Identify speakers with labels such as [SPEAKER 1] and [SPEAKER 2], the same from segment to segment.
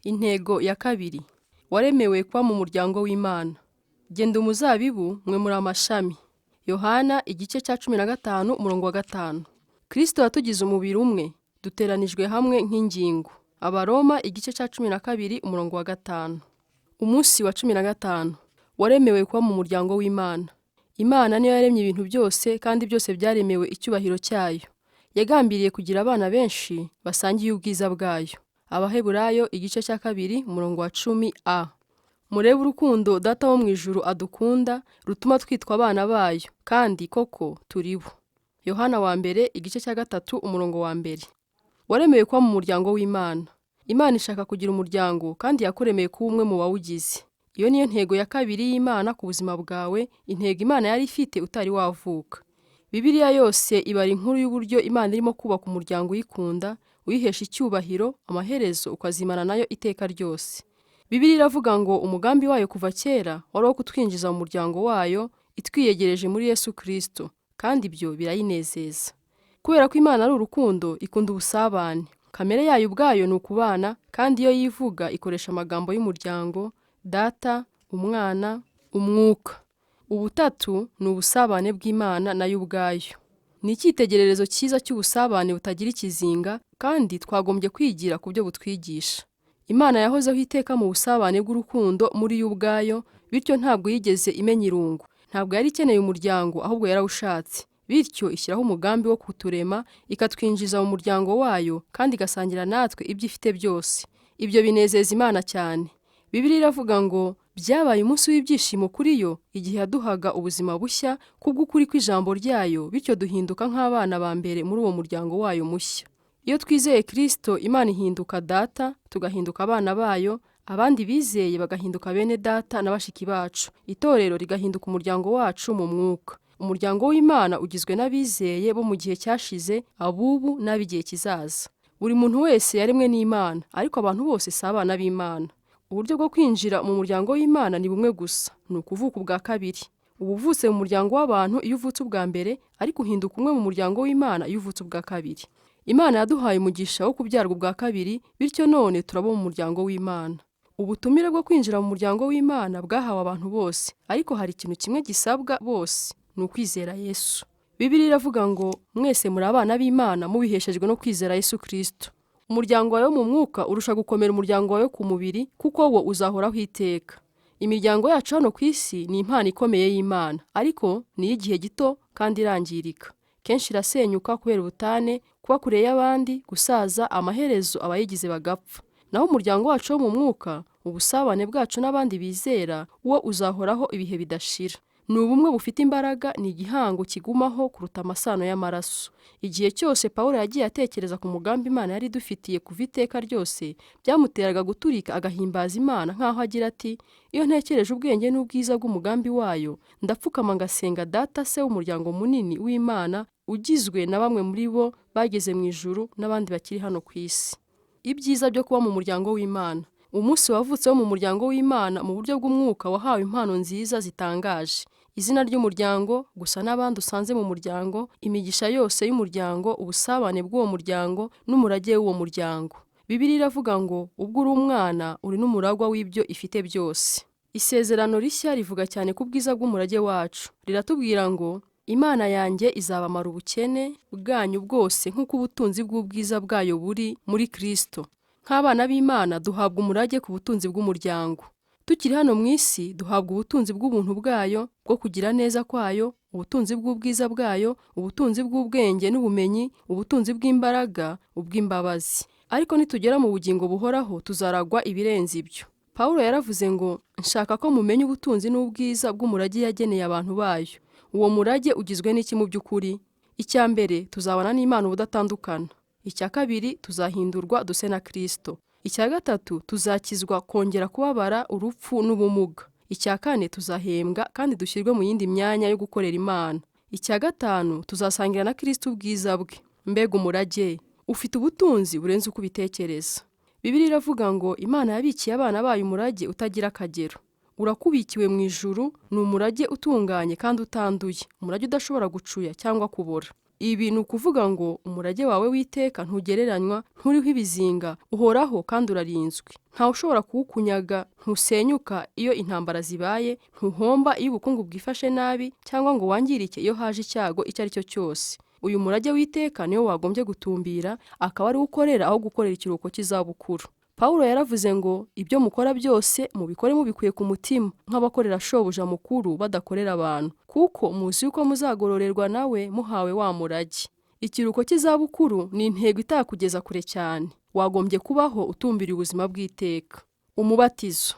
[SPEAKER 1] Intego ya kabiri: waremewe kuba mu muryango w'Imana. Genda umuzabibu, mwe muri amashami. Yohana igice cya 15 umurongo wa 5. Kristo yatugize umubiri umwe, duteranijwe hamwe nk'ingingo. Abaroma igice cya 12 umurongo wa 5. Umunsi wa 15: waremewe kuba mu muryango w'Imana. Imana niyo yaremye ibintu byose kandi byose byaremewe icyubahiro cyayo. Yagambiriye kugira abana benshi basangiye ubwiza bwayo. Abaheburayo igice cya 2 umurongo wa 10a. Murebe urukundo Data wo mu ijuru adukunda rutuma twitwa abana bayo, kandi koko turi bo. Yohana wa mbere igice cya 3 umurongo wa 1. Waremewe kuba mu muryango w'Imana. Imana ishaka kugira umuryango kandi yakuremeye kuba umwe mu bawugize. Iyo niyo ntego ya kabiri y'Imana ku buzima bwawe, intego Imana yari ifite utari wavuka. Bibiliya yose ibara inkuru y'uburyo Imana irimo kubaka umuryango uyikunda, uyihesha icyubahiro, amaherezo ukazimana nayo iteka ryose. Bibiliya iravuga ngo umugambi wayo kuva kera wari uwo kutwinjiza mu muryango wayo, itwiyegereje muri Yesu Kristo, kandi ibyo birayinezeza. Kubera ko Imana ari urukundo, ikunda ubusabane. Kamere yayo ubwayo ni ukubana, kandi iyo yivuga ikoresha amagambo y'umuryango: Data, Umwana, Umwuka. Ubutatu ni ubusabane bw'Imana nayo ubwayo. Ni icyitegererezo cyiza cy'ubusabane butagira ikizinga, kandi twagombye kwigira ku byo butwigisha. Imana yahozeho iteka mu busabane bw'urukundo muri yo ubwayo, bityo ntabwo yigeze imenya irungu. Ntabwo yari ikeneye umuryango, ahubwo yarawushatse. Bityo ishyiraho umugambi wo kuturema, ikatwinjiza mu muryango wayo, kandi igasangira natwe ibyo ifite byose. Ibyo binezeza Imana cyane. Bibiliya iravuga ngo byabaye umunsi w'ibyishimo kuri yo igihe yaduhaga ubuzima bushya kubw'ukuri kw'ijambo ryayo, bityo duhinduka nk'abana ba mbere muri uwo muryango wayo mushya. Iyo twizeye Kristo, Imana ihinduka Data, tugahinduka abana bayo, abandi bizeye bagahinduka bene data na bashiki bacu. Itorero rigahinduka umuryango wacu mu mwuka. Umuryango w'Imana ugizwe n'abizeye bo mu gihe cyashize, abubu n'ab'igihe kizaza. Buri muntu wese yaremwe n'Imana, ariko abantu bose si abana b'Imana. Uburyo bwo kwinjira mu muryango w'Imana ni bumwe gusa, ni ukuvuka ubwa kabiri. Uba uvutse mu muryango w'abantu iyo uvutse ubwa mbere, ariko uhinduka umwe mu muryango w'Imana iyo uvutse ubwa kabiri. Imana yaduhaye umugisha wo kubyarwa ubwa kabiri, bityo none turaba mu muryango w'Imana. Ubutumire bwo kwinjira mu muryango w'Imana bwahawe abantu bose, ariko hari ikintu kimwe gisabwa bose, ni ukwizera Yesu. Bibiliya iravuga ngo mwese muri abana b'Imana mubiheshejwe no kwizera Yesu Kristo. Umuryango wawe wo mu mwuka urusha gukomera umuryango wawe ku mubiri, kuko wo uzahoraho iteka. Imiryango yacu hano ku isi ni impano ikomeye y'Imana, ariko ni iy'igihe gito kandi irangirika. Kenshi irasenyuka kubera ubutane, kuba kure y'abandi, gusaza, amaherezo abayigize bagapfa. Naho umuryango wacu wo mu mwuka, ubusabane bwacu n'abandi bizera, wo uzahoraho ibihe bidashira. Ni ubumwe bufite imbaraga, ni igihango kigumaho kuruta amasano y'amaraso. Igihe cyose Pawulo yagiye atekereza ku mugambi Imana yari idufitiye kuva iteka ryose, byamuteraga guturika agahimbaza Imana nk'aho agira ati: iyo ntekereje ubwenge n'ubwiza bw'umugambi wayo, ndapfukama ngasenga Data se w'umuryango munini w'Imana, ugizwe na bamwe muri bo bageze mu ijuru n'abandi bakiri hano ku isi. Ibyiza byo kuba mu muryango w'Imana. Umunsi wavutse wo mu muryango w'Imana mu buryo bw'umwuka wahawe impano nziza zitangaje. Izina ry'umuryango, gusa n'abandi usanze mu muryango, imigisha yose y'umuryango, ubusabane bw'uwo muryango n'umurage w'uwo muryango. Bibiliya iravuga ngo ubwo uri umwana uri n'umuragwa w'ibyo ifite byose. Isezerano rishya rivuga cyane ku bwiza bw'umurage wacu. Riratubwira ngo Imana yanjye izabamara ubukene bwanyu bwose nk'uko ubutunzi bw'ubwiza bwayo buri muri Kristo. Nk'abana b'Imana duhabwa umurage ku butunzi bw'umuryango. Tukiri hano mu isi duhabwa ubutunzi bw'ubuntu bwayo, bwo kugira neza kwayo, ubutunzi bw'ubwiza bwayo, ubutunzi bw'ubwenge n'ubumenyi, ubutunzi bw'imbaraga, ubw'imbabazi. Ariko nitugera mu bugingo buhoraho tuzaragwa ibirenze ibyo. Pawulo yaravuze ngo nshaka ko mumenya ubutunzi n'ubwiza bw'umurage yageneye abantu bayo. Uwo murage ugizwe n'iki mu by'ukuri? Icya mbere, tuzabana n'Imana ubudatandukana. Icya kabiri, tuzahindurwa duse na Kristo. Icya gatatu, tuzakizwa kongera kubabara urupfu n'ubumuga. Icya kane, tuzahembwa kandi dushyirwe mu yindi myanya yo gukorera Imana. Icya gatanu, tuzasangira na Kristo ubwiza bwe. Mbega umurage! Ufite ubutunzi burenze uko ubitekereza. Bibiliya iravuga ngo Imana yabikiye abana bayo umurage utagira akagero. Urakubikiwe mu ijuru, ni umurage utunganye kandi utanduye, umurage udashobora gucuya cyangwa kubora. Ibi ni ukuvuga ngo umurage wawe w'iteka ntugereranywa, nturiho ibizinga, uhoraho kandi urarinzwe. Ntawe ushobora kuwukunyaga, ntusenyuka iyo intambara zibaye, ntuhomba iyo ubukungu bwifashe nabi cyangwa ngo wangirike iyo haje icyago icyo ari cyo cyose. Uyu murage w'iteka niwo wagombye gutumbira, akaba ariwo ukorera aho gukorera ikiruhuko cy'izabukuru. Pawulo yaravuze ngo ibyo mukora byose mubikore mubikuye ku mutima nk'abakorera shobuja mukuru badakorera abantu, kuko muzi yuko muzagororerwa nawe muhawe wa murage. Ikiruhuko cy'izabukuru ni intego itakugeza kure cyane. Wagombye kubaho utumbiriye ubuzima bw'iteka. Umubatizo.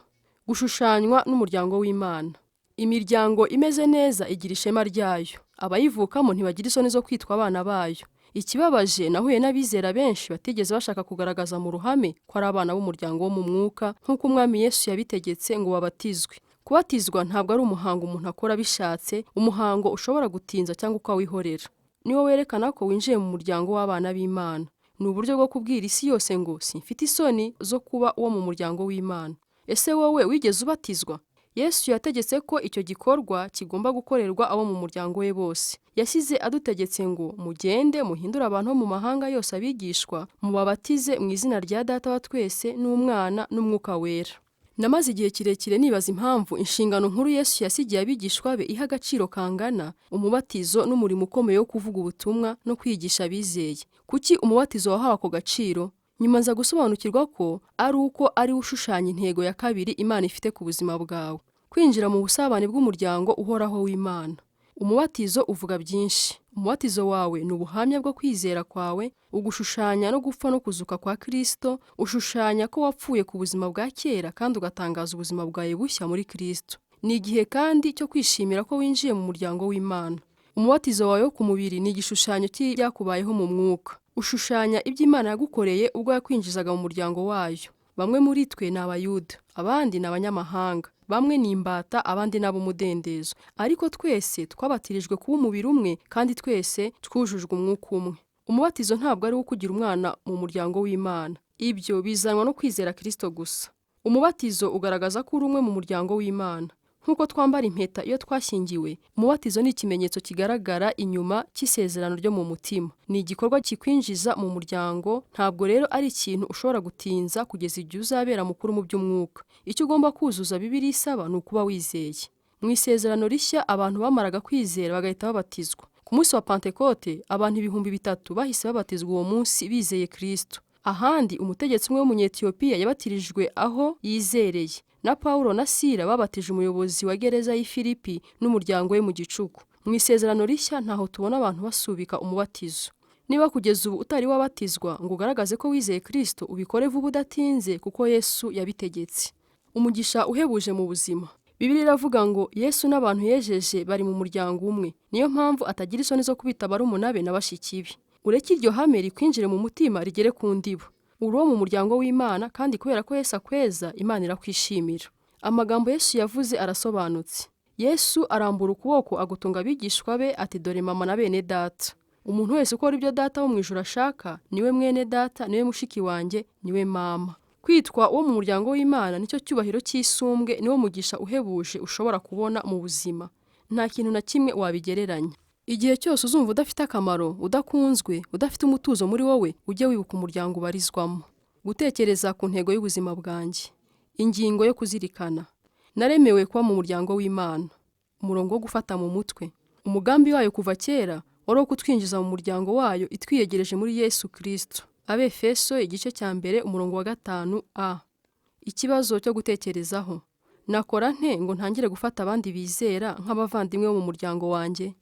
[SPEAKER 1] Gushushanywa n'umuryango w'Imana. Imiryango imeze neza igira ishema ryayo. Abayivukamo ntibagira isoni zo kwitwa abana bayo. Ikibabaje, nahuye n'abizera benshi batigeze bashaka kugaragaza mu ruhame ko ari abana b'umuryango wo mu mwuka nk'uko Umwami Yesu yabitegetse ngo babatizwe. Kubatizwa ntabwo ari umuhango umuntu akora abishatse, umuhango ushobora gutinza cyangwa ukawihorera. Niwo werekana ko winjiye mu muryango w'abana b'Imana. Ni uburyo bwo kubwira isi yose ngo simfite isoni zo kuba uwo mu muryango w'Imana. Ese wowe wigeze ubatizwa? Yesu yategetse ko icyo gikorwa kigomba gukorerwa abo mu muryango we bose. Yasize adutegetse ngo mugende muhindure abantu bo mu mahanga yose abigishwa, mubabatize mu izina rya Data wa twese n'Umwana n'Umwuka Wera. Namaze igihe kirekire nibaza impamvu inshingano nkuru Yesu yasigiye abigishwa be iha agaciro kangana umubatizo n'umurimo ukomeye wo kuvuga ubutumwa no kwigisha abizeye. Kuki umubatizo wahawe ako gaciro? Nyuma nza gusobanukirwa ko ari uko ari wo ushushanya intego ya kabiri Imana ifite ku buzima bwawe. Kwinjira mu busabane bw'umuryango uhoraho w'Imana. Umubatizo uvuga byinshi. Umubatizo wawe ni ubuhamya bwo kwizera kwawe, ugushushanya no gupfa no kuzuka kwa Kristo, ushushanya ko wapfuye ku buzima bwa kera kandi ugatangaza ubuzima bwawe bushya muri Kristo. Ni igihe kandi cyo kwishimira ko winjiye mu muryango w'Imana. Umubatizo wawe wo ku mubiri ni igishushanyo cy'ibyakubayeho mu mwuka. Ushushanya ibyo Imana yagukoreye ubwo yakwinjizaga mu muryango wayo. Bamwe muri twe ni Abayuda, abandi ni abanyamahanga, bamwe ni imbata, abandi ni ab'umudendezo. Ariko twese twabatirijwe kuba umubiri umwe kandi twese twujujwe umwuka umwe. Umubatizo ntabwo ari uwo kugira umwana mu muryango w'Imana. Ibyo bizanwa no kwizera Kristo gusa. Umubatizo ugaragaza ko uri umwe mu muryango w'Imana. Nk'uko twambara impeta iyo twashyingiwe, umubatizo ni ikimenyetso kigaragara inyuma cy'isezerano ryo mu mutima. Ni igikorwa kikwinjiza mu muryango, ntabwo rero ari ikintu ushobora gutinza kugeza igihe uzabera mukuru mu by'umwuka. Icyo ugomba kuzuza Bibiliya isaba ni ukuba wizeye. Mu isezerano rishya abantu bamaraga kwizera bagahita babatizwa. Ku munsi wa Pantekote, abantu 3000 bahise babatizwa uwo munsi bizeye Kristo. Ahandi umutegetsi umwe w'Umunyetiyopiya yabatirijwe aho yizereye. Na Pawulo na Sila babatije umuyobozi wa gereza y'i Filipi n'umuryango we mu gicuku. Mu isezerano rishya ntaho tubona abantu basubika umubatizo. Niba kugeza ubu utari wabatizwa ngo ugaragaze ko wizeye Kristo, ubikore vuba udatinze kuko Yesu yabitegetse. Umugisha uhebuje mu buzima. Bibiliya iravuga ngo Yesu n'abantu yejeje bari mu muryango umwe. Niyo mpamvu atagira isoni zo kubita barumuna be na bashiki be. Ureke iryo hame rikwinjire mu mutima rigere ku ndibo. Uri uwo mu muryango w'Imana kandi kubera ko Yesu akweza, Imana irakwishimira. Amagambo Yesu yavuze arasobanutse. Yesu arambura ukuboko agutunga abigishwa be ati dore mama na bene data. Umuntu wese ukora ibyo data wo mu ijuru ashaka, niwe mwene data, niwe mushiki wanjye, niwe mama. Kwitwa uwo mu muryango w'Imana nicyo cyubahiro cy'isumbwe, niwo mugisha uhebuje ushobora kubona mu buzima. Nta kintu na kimwe wabigereranya. Igihe cyose uzumva udafite akamaro, udakunzwe, udafite umutuzo muri wowe, ujye wibuka umuryango ubarizwamo. Gutekereza ku ntego y'ubuzima bwanjye. Ingingo yo kuzirikana. Naremewe kuba mu muryango w'Imana. Umurongo wo gufata mu mutwe. Umugambi wayo kuva kera wari uwo kutwinjiza mu muryango wayo itwiyegereje muri Yesu Kristo. Abefeso igice cya 1 umurongo wa 5 a. Ikibazo cyo gutekerezaho. Nakora nte ngo ntangire gufata abandi bizera nk'abavandimwe bo mu muryango wanjye?